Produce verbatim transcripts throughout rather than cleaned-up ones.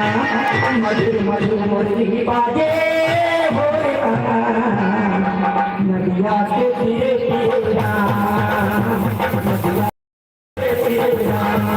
मधुर मधुर मुरली बाजे हो रे राम, नदिया के तीरे तीरे राम, नदिया के तीरे राम।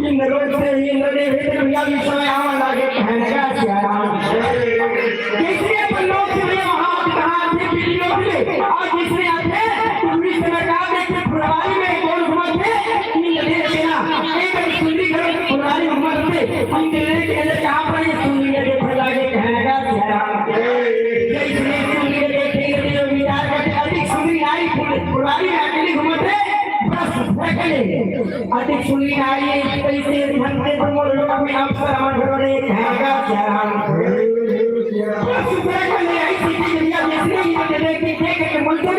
इंद्र लोक से इंद्रदेव हे तो भैया विश्व में आवन लागे, कहने का सियाराम। जैसे अपन लोग से भैया वहाँ कहाँ थे, पीढ़ी लोग थे, और जिसने आते तो विश्व में कहा देखे फुलवारी में कौन घूमत थे, इंद्रदेव के ना, एक सुंदरी घर फुलवारी घूमत थे, इंद्रदेव के अंदर कहाँ पर ये सुंदरी देखे लागे, कहने का सियाराम। जैसे सुंदरी देखे, इंद्रदेव विचार करते, अधिक सुंदरी नारी फुल-, फुलवारी में अकेली घूमत थे, बस फेंक ले। अति सुनी आई कैसे धन के प्रमोद लोक में अवसर हमर घरों ने खाएगा क्या? बस फेंक ले ऐसी की दुनिया जिसने ये जगह की देख के मुंह तो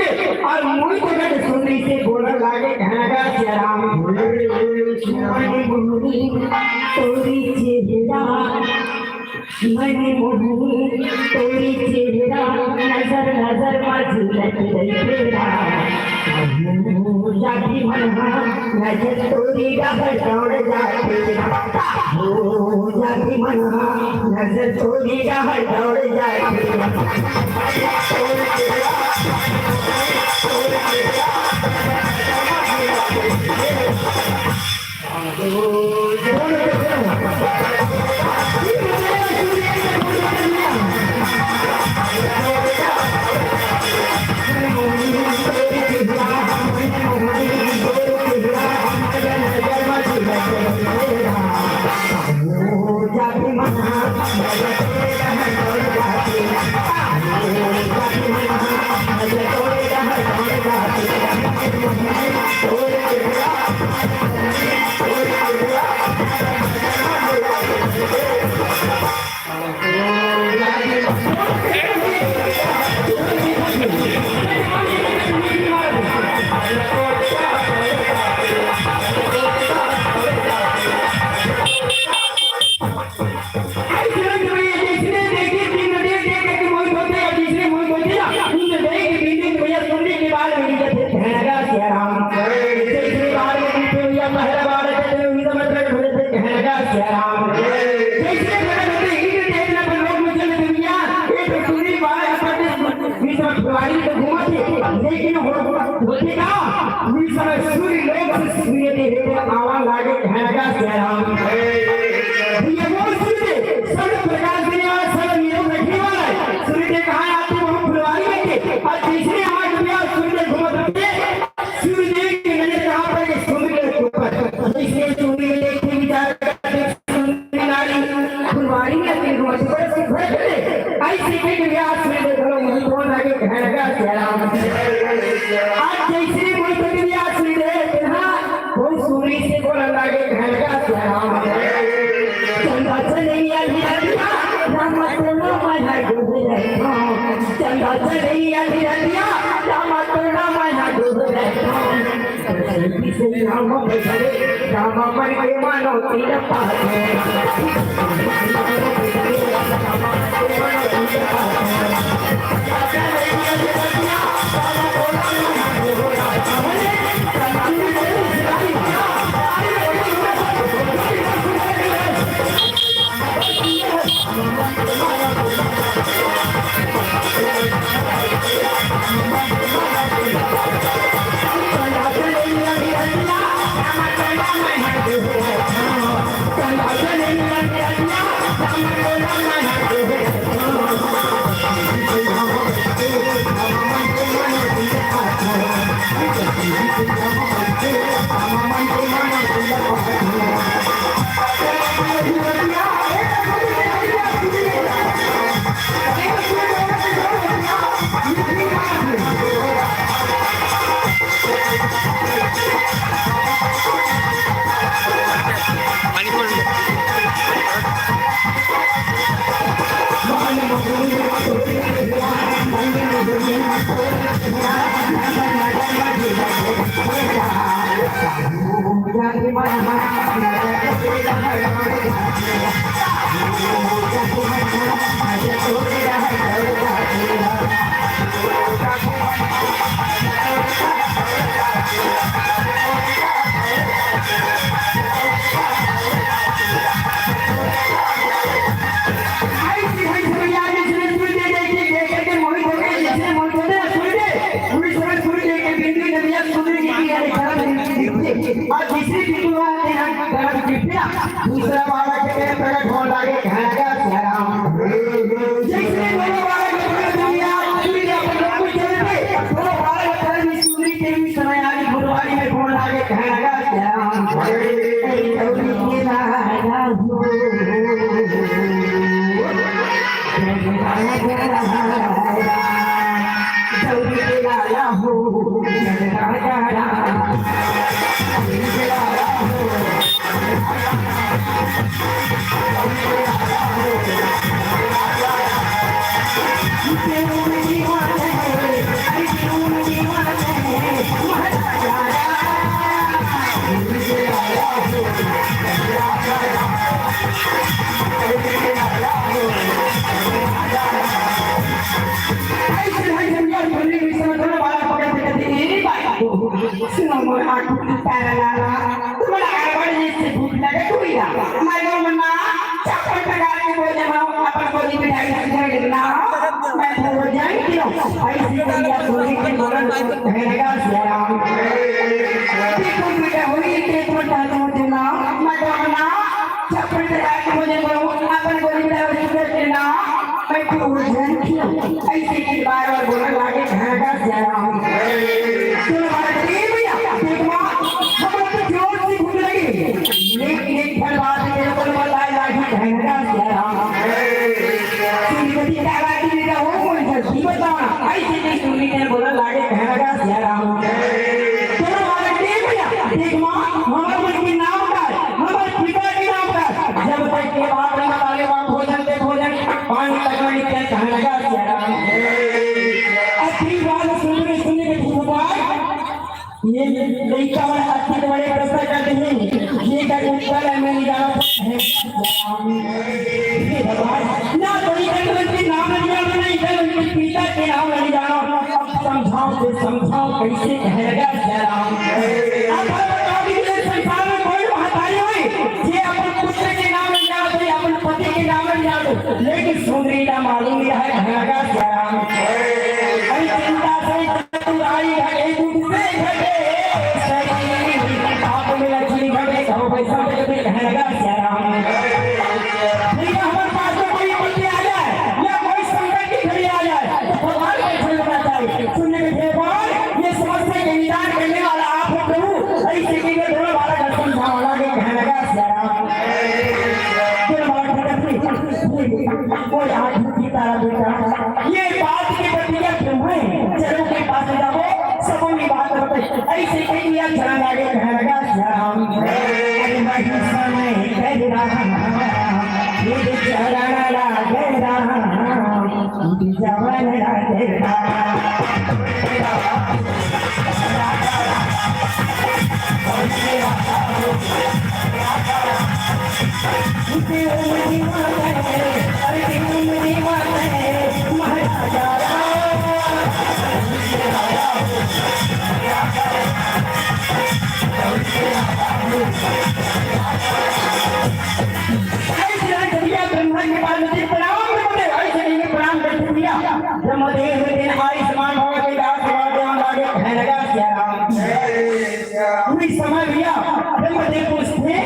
और मुंह तो गए सुंदरी से बोलने लागे खाएगा क्या? मन मोहनी तोरी चेहरा मन मोहनी तोरी चेहरा, नजर नजर मा झूलत रही तेरा। हो जाती मनहा, नजर तोरी डहर दौड़ जाती। हो जाती मनहा, नजर तोरी डहर दौड़ जाती। लेकिन हो-, होथे का, उस समय सूर्य लोक से सूर्य देव आवा लागे, कहने का जय राम। ये वो सूर्य, सब प्रकाश देने वाला, सब निरोग रखने वाला है। सूर्य ने कहा, "आप तो बहुत फुलवारी में थे।" और तीसरे आवाज में सूर्य घूमत रहे, सूर्य देव की नजर कहाँ पर है? सूर्य के ऊपर। इसलिए सूर्य देव के विचार करते नारी फुलवारी में तेरे को बड़े से भर दे। ऐसे के व्यास में देख लो, मुझे कौन आगे कहने का जय राम। आज जैसे कोई तो व्यास में दे, हाँ, वो सूरी से बोला लागे कहने का जय राम। चंदा चले या हीरा दिया, राम तेरा मैं डूब रहा हूँ। चंदा चले या हीरा दिया, राम तेरा मैं डूब रहा हूँ। राम मन के मानो तीर पार। और तीसरी टिटुआ है, यहाँ गरम कृपया। दूसरा बालक के प्रकट होने लगे, घनघना श्याम। जैसे दोनों बालक प्रकट हुए, आप भी अपने लोग को चले थे, दोनों बालक परम सुंदरी के भी समय आगे फुलवारी में होने लगे, घनघना श्याम। गौरी के लाला हो। सुनो मोर आँखी की तारा लाला, तुम्हारा गड़बड़ ये से भूख लगे कोई ना। मैं तो मना चप्पल पकड़ के बोल दे, मैं अपन गोदी में डाल के घर ना। मैं तो हो जाई क्यों? ऐसी गैया सोने के मरण को कहेगा श्याम। देखो बेटा, वही पेट में डाल दो ना। मैं तो मना चप्पल पकड़ के बोल दे, मैं अपन गोदी में डाल के घर ना। मैं तो हो जाई क्यों? ऐसे की बार बार बोलने लगे, घनघना श्याम। सुनो बात, ए भैया, देखो, हम तो जोर से भूख लगी। एक, एक फल बात के ऊपर बताए लागी, घनघना श्याम। श्रीमती क्या बात है, बेटा, वो कौन सा? जी बताओ ना। ऐसे नहीं सुननी है, बोला लागे, घनघना श्याम। सुनो बात, ए भैया, देखो, हमारे मन के नाम का है, हमारे पिता के नाम का है। जब तक ये बात न बतावे, वहाँ भोजन के भोजन, पानी तक नहीं पिया, घनघना श्याम। अब फिर बात सुन रहे, सुनने के ठीक बात। ये लइका मन अति बड़े प्रश्न करते हैं, ये का उत्तर है, मैं नहीं जानता। हे भगवान, ना तो इधर उनके नाम नहीं जानो, ना इधर उनके पिता के नाम नहीं जानो। अब समझाओ तो समझाओ, कैसे कहेगा श्याम? अब बताओ कि ये संसार में कोई महतारी होई, जे अपन पुत्र के नाम नहीं जानो, अपन पति के नाम नहीं जानो, लेकिन सुंदरी का मालूम यह है, कहेगा श्याम। अरे चिंता से चतुराई घटे, गुण से घटे सही। पाप में लक्ष्मी घटे, सब पैसा घटे, कहेगा श्याम। भैया, हमारे पास में कोई विपत्ति आ जाए या कोई संकट की घड़ी आ जाए, तो भगवान को छोड़ देना चाहिए। सुनने में थे बार, ये समस्या के निदान करने वाला आप हो प्रभु। ऐसे की ये दोनों बालक दर्शन भावना के कहेगा श्याम। दोनों बालक प्रकट हुए। कोई आँख की तारा बेटा, ये बात के प्रति क्या तुम है? चलो के पास जाओ, सबों की बात बताई। ऐसे कह दिया, चला लागे, कहेगा श्याम। अरे वही समय कह रहा, खुद चरण लागे राम, खुद जवन लागे राम। ब्रह्मदेव दिन आयुष्मान भव के दास भगवान लागे, है लगा सिया राम। उही समय भैया ब्रह्मदेव पूछथे,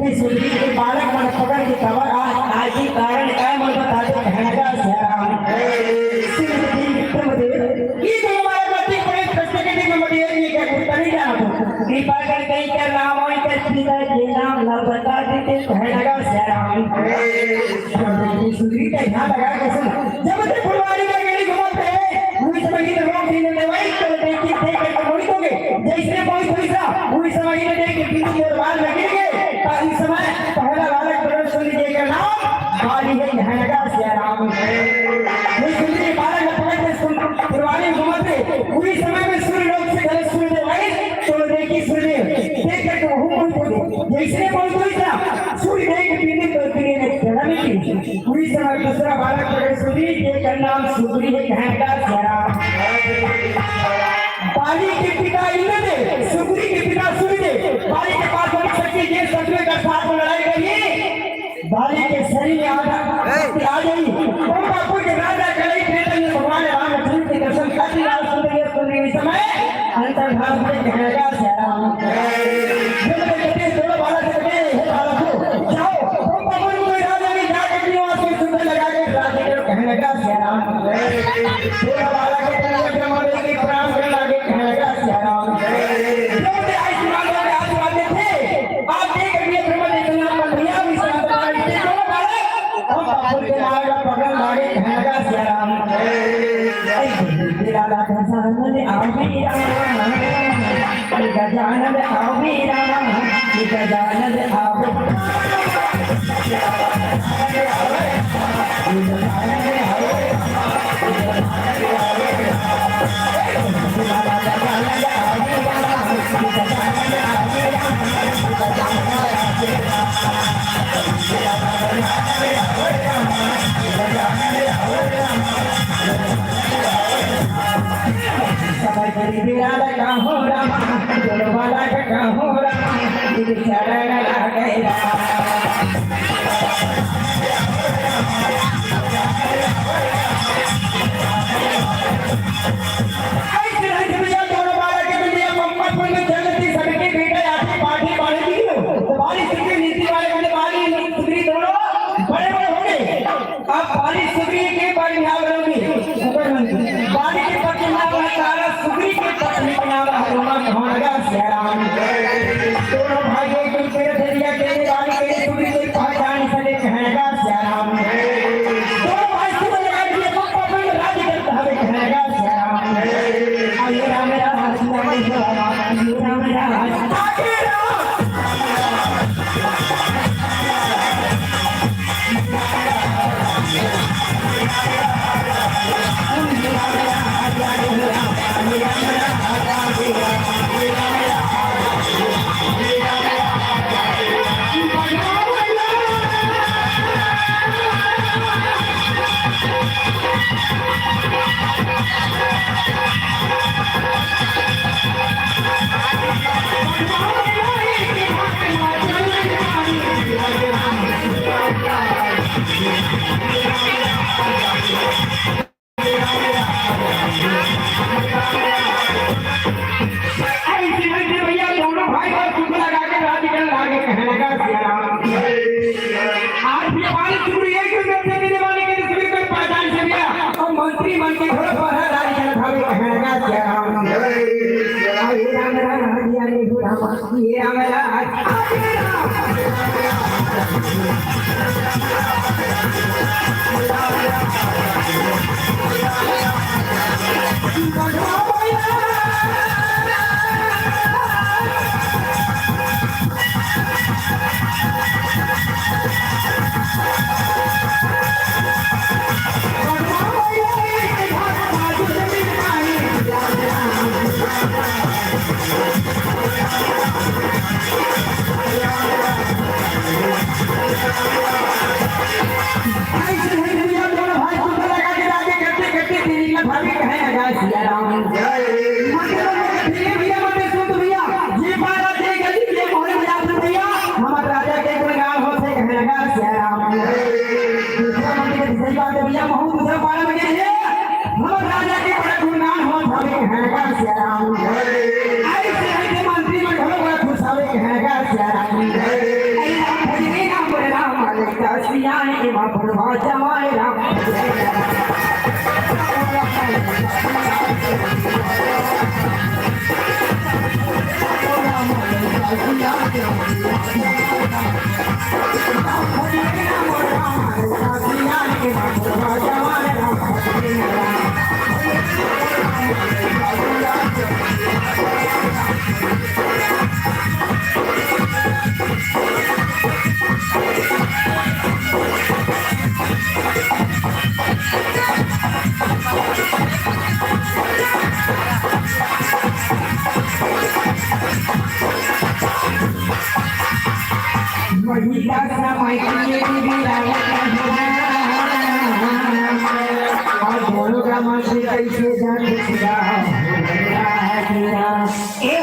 ये सुंदरी के बालक मन पकड़ के कवर आज, आज के कारण काय मन बता दे, कहना का श्याम। श्री ब्रह्मदेव, ये तो हमारे मत ही पड़े, प्रश्न के लिए ब्रह्मदेव ये क्या उत्तर नहीं जाना। कृपा कर कहीं कर राम और कर पिता के नाम ना बता देते, कहना का श्याम। सुंदरी का ध्यान लगा के सुन। जब तक फुलवारी का गेड़ी घुमाते हैं, उस समय ही तो रोक देने में वही तो देखिए, देख के मोहित हो गए। जैसे कोई दूसरा, उस समय ही तो देख के बिंदु के बाल में गिर गए। और इस समय पहला बालक प्रकट सुन लीजिए का नाम बाली है, यहाँ लगा सिया राम। ये सुन लीजिए, बालक पकड़ के सुन, फुलवारी दूसरा बालक प्रगट सुग्रीव, जेकर नाम सुग्रीव हे, कहेगा सियाराम। बाली के पिता इंद्रदेव, सुग्रीव के पिता सूर्यदेव, बाली के पास बड़ी शक्ति, जे शत्रु के साथ में लड़ाई करिए, बाली के शरीर में आधा शक्ति आ गई। ब्रह्मापुर के राजा कलई प्रेत ने भगवान रामचंद्र के दर्शन कर दिया। सुंदर सुंदर समय अंतर्धान में कहेगा सियाराम। जब तक कहते हैं, दोनों बालक कहते हैं, "हे बालक हो, जाओ, तुम पवन को इरादा में जाकर के वहाँ से सुंदर लगा के राजा को कहने लगा सियाराम।" दोनों बालक के तरफ ब्रह्मा जी की प्रणाम करने लगे, कहने लगा सियाराम। जो भी आशीर्वाद वाले आशीर्वाद देते, आप देख के ब्रह्मा जी के नाम पर भैया भी शांत कर देते, दोनों बालक हम बाबू के नाम का पकड़ लागे, कहने लगा सियाराम। तेरा राधा सामने आओ मेरा, गजानन आओ मेरा, गजानन आओ। समझ गई बिराद का हो रामा, दिल वाला का हो रामा, दिल चरण लागे रामा। ऐसे नहीं भैया, दोनों बालक के बिंदिया मोहम्मदपुर में जन्नती सभी के बेटे आदि पाठी पाठी की हो। तो बाली सुग्रीव नीति वाले बंदे बाली सुग्रीव दोनों बड़े बड़े हो गए। अब बाली सुग्रीव के बाली यहाँ बनेंगे, ऊपर बनेंगे। बाली के पति नाम है तारा, सुग्रीव के पत्नी का नाम है उमा, कहेगा सियाराम। दोनों भाई एक दूसरे से रिया के लिए बाली के लिए सुग्रीव की पहचान से कहने लगा सियाराम। दोनों भाई सुन लगा कि ये पप्पा पे राज करता है, कहने लगा सियाराम। अरे राम राम, राम राम, राम राम। ऐसे, ऐसे भैया दोनों भाई और कुंभ लगा के राज कर लागे, कहने लगा सियाराम। आज भी हमारे सूर्य एक ही करने वाले के सूर्य को पहचान से गया और मंत्री मन के घोड़ा पर राज कर भावे, कहने लगा सियाराम। हरे राम राम, हरे राम राम। ये राम राज। ऐसे ही भैया दोनों भाई कुंभ लगा के राजे करते करते तेरी का भाभी कहे लगा सियाराम। मत बोलो, मत बोलो, भैया, मत सुन भैया, ये बात आप देख गलती, ये मोहन भैया, सुन भैया, हमारे राजा के गुणगान हो से कहे लगा सियाराम। दूसरा मंत्री की सही बात है भैया, महू दूसरा पारा में गए हैं। हमर राजा के बड़ा गुणगान होत हवे, कहेगा सियाराम। ऐसे ऐसे मंत्री मन घलो बड़ा खुश हवे, कहेगा सियाराम। अरे राम भजने ना बोले राम, लइका सियाने के माँ बुढ़वा जवाए राम। माटी कइसे जाके खुदा हो गया है तेरा। ए